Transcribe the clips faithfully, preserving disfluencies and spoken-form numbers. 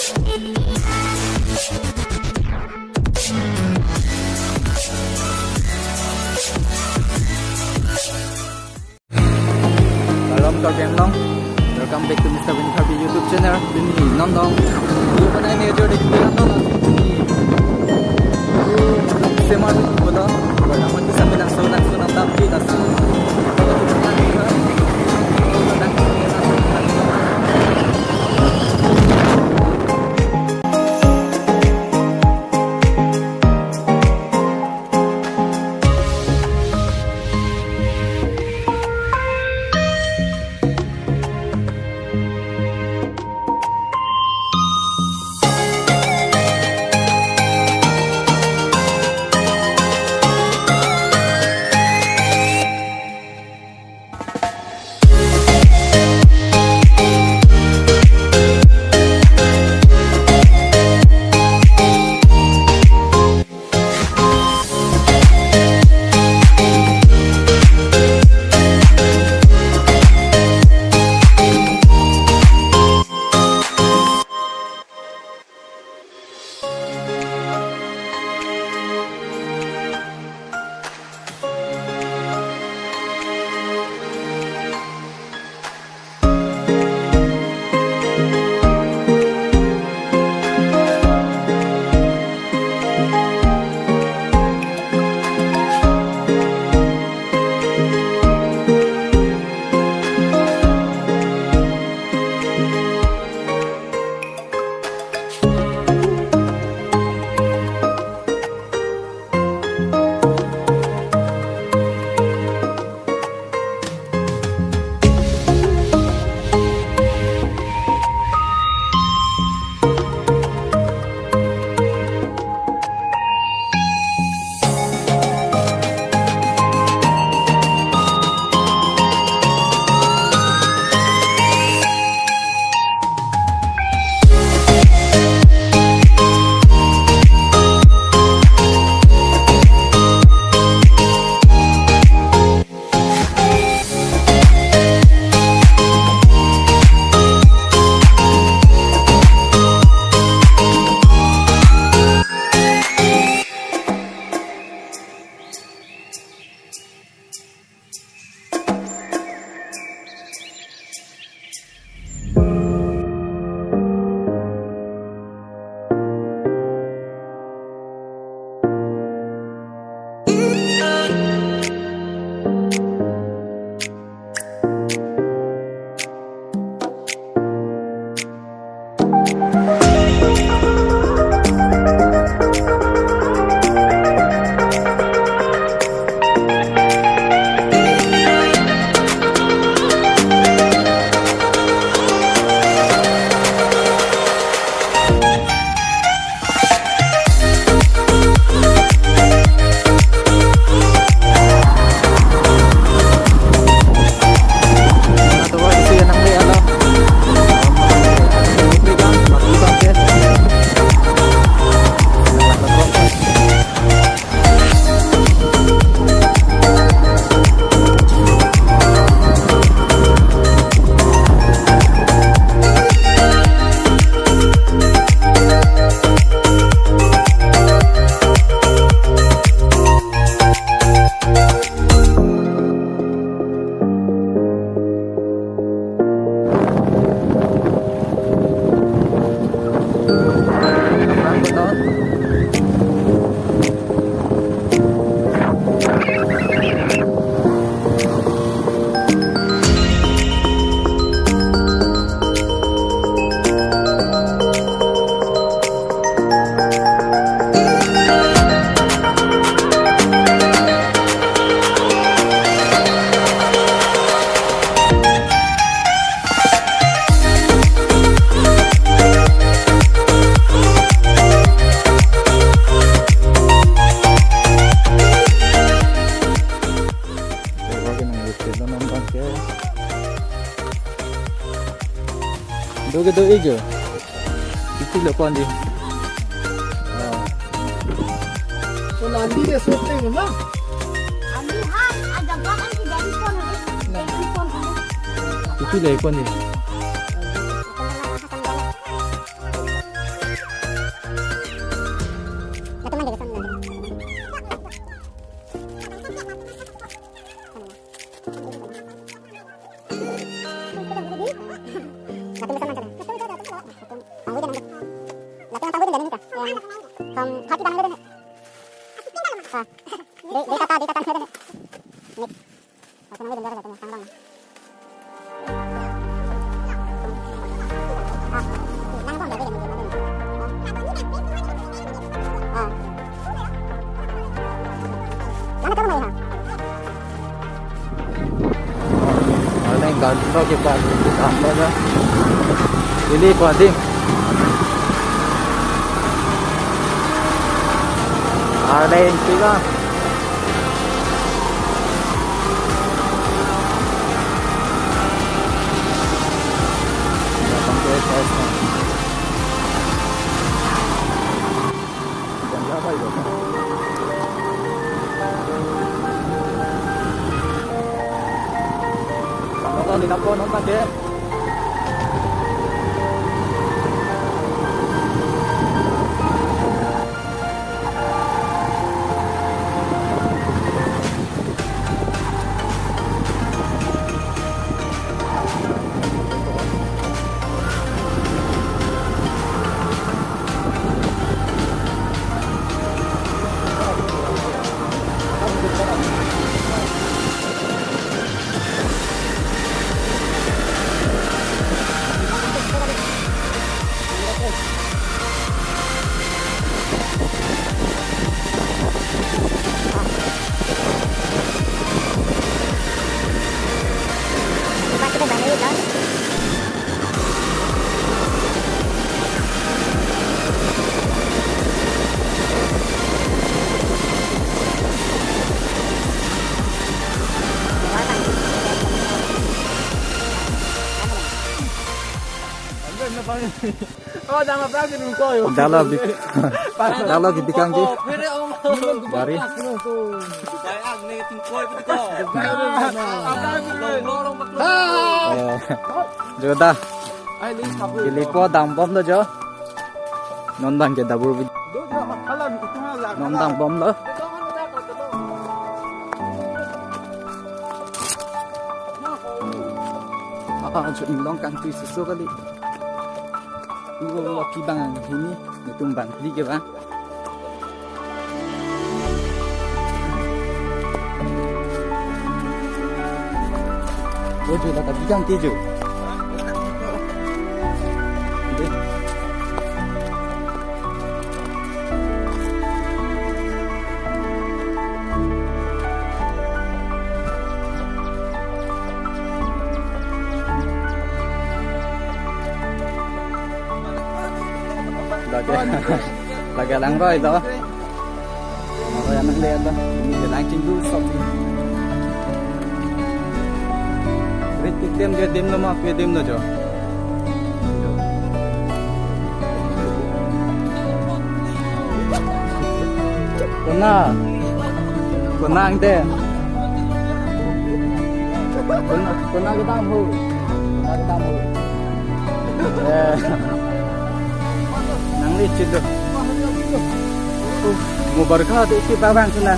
Salam Karbi Anglong. Welcome back to Mister Win Karbi YouTube channel. Pini non dong. Pini pen neli ajor dek pini non dong. Pini Sema Road bola. Pertama kita sampai langsung, langsung nang dam di langsung. Doge do ejo. Itu lo kondi. Oh. So nanti dia syuting na. Ami han, ada bahan di dari phone, eh. Dari phone, eh. Itu lo kondi. Ham, thirty bang le dene. Ah. Dei, dei kata, dei kata le dene. Next. Ako nang dei dara kata, sang bang. Ah. Nang bang dei dene. Ah. Nang kata mai ha. Arleng garden lo ke pa, garden lo ja. Ili padi. Arleng tiga. Oh, dang apa ke dulu kau? Dala bik, dala bik bikang ji. Dari. Bayang nih tingkoi betul kau. Eh, joda. Kilipo dambom do jo. Non bang ke dabur bid. Non dambom lo. Ah, jo inglong kangtui susu kali. Ulo lo kibang hini, netum bang kli ke bang. Ojo la tapi jam tijo. Lake, lake langroi do. Langroi anang le do. Ini ke lang chingdu sop. Rit item je dim lo ma pe dim lo jo. Kona. Kona angte. Kona, kona kedam ho. Kona kedam ho. Eh. Nangli chit do. Uh, mo barkha do isi babang suna.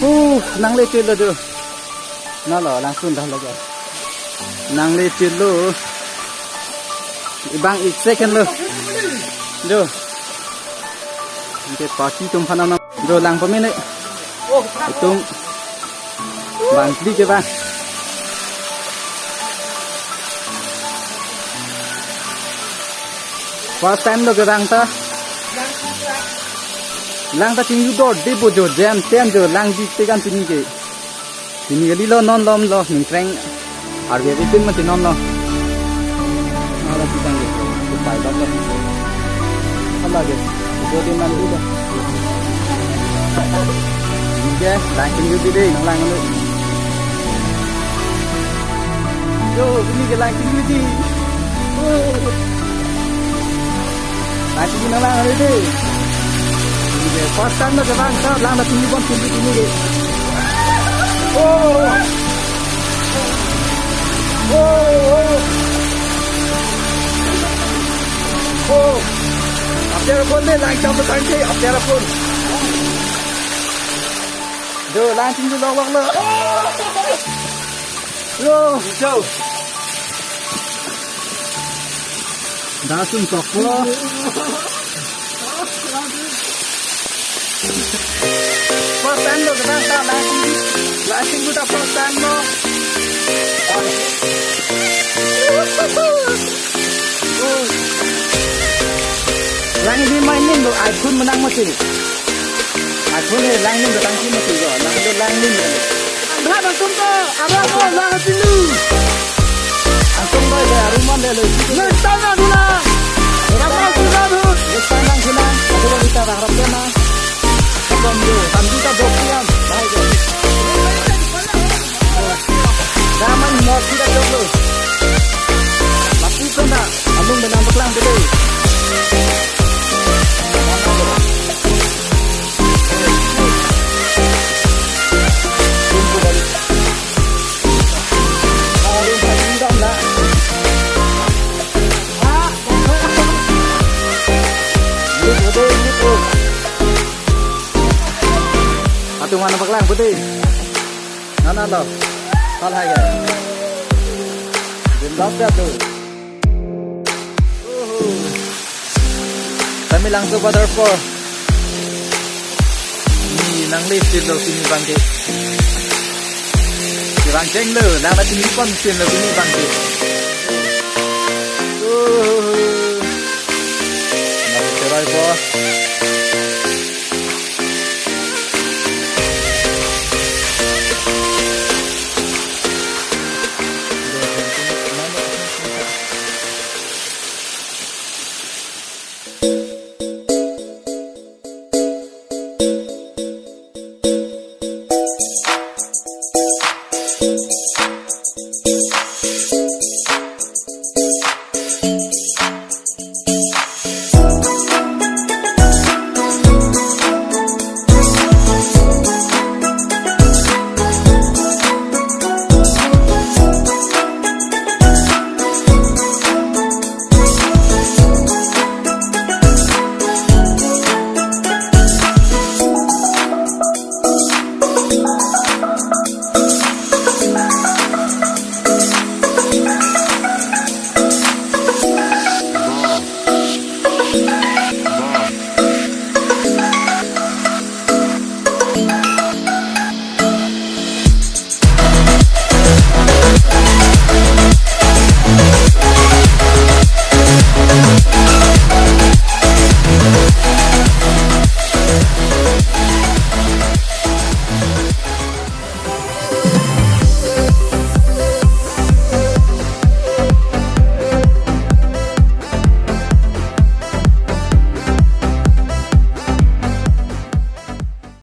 Uh, nangli chit lo jo. Nalo, langsung dah lagi. Nangli chit lo. Ibang ik second lo. Jo. Anke party atum aphan nang. Jo lang pamene. Itum bang kli ke bang. First time lo ke bang ta. Lang ta chingdu dor de bo jo jam tem jo lang di tegan pini ke. Pini kali lo non lom lo ningkreng. Arve bitin mati non lo. Ala kita nge. Pai bak lo. Ala ke. Dua tim nanti lo. Oke, lang chingdu di dei, nang lang dulu. Yo, ini ke lang chingdu di. Oh. Lasi nang lang hari dei. Ini ke first time lo ke bang, sa lang lasi ini bang sini sini ke. Oh. Oh, oh. Oh. Apyar pon dei, lang cham petang ke, apyar pon. Jo, lang chingdu lok lok lo. Yo, yo. Dasung tokpo. First time lo, kita ta langsung, langsung kita first time lo. Lang ini mainin lo, iPhone menang mati. iPhone ni lang ini datang sini mati lo, lang itu lang ini. Abang, langsung ke, abang, abang, langsung dulu. Langsung ke, ya, rumah deh lo. Next time na dulu. Next time na dulu. Next time na dulu. Aduh, kita harap na. Abang, dulu. Tadi kita dok siang. Baik, ya. Daman mot kita dok lo. Lapu kena, alung benang beklang betul. Atum mana paklang putih. Nana lo. Hal hai ya. Jendap ya tu. Tame Langso waterfall. Ni nangli silo kini bangke. Kevang chenglo, nang mati ni pon silo kini bangke. Nang serai po.